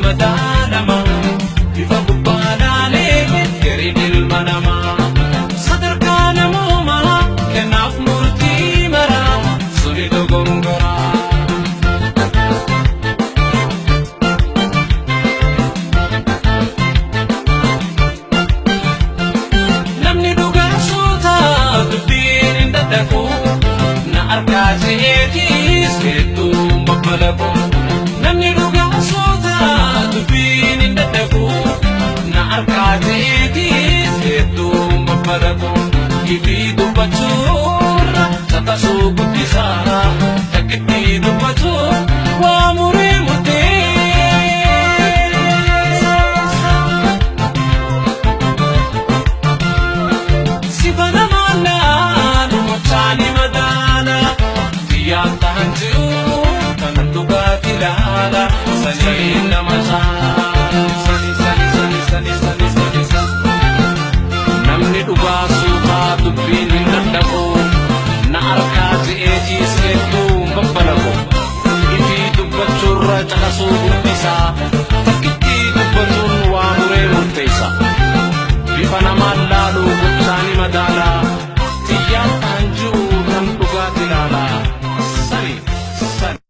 Madaalama bifa gubbaa laalee gariin ilma namaa sadarkaa namoomaa kennaaf murtii maraa suni dogongoraa. Namni dhugaa suutaa dubbiin hin daddaqu, na argaa je'eetis hedduun babbalaqu. Namni dhugaa suutaa dubbiin hin daddaqu, na argaa je'eetis hedduun babbalaqu. Ifii dubbachuurra caqasuu guddisaa, takkitti dubbachuu waa muree murteessa. Sifa namaan laalu muchaani madaala, biyyaan tahan jiru kanan dhugaati laala, sanii nama caala. Sani sani sani sani sani sani sani. Namni dhugaa suutaa dubbiin hin daddaqu, na argaa je'eetiis hedduun babbalaqu. Ifii dubbachuurra caqasuu guddisaa,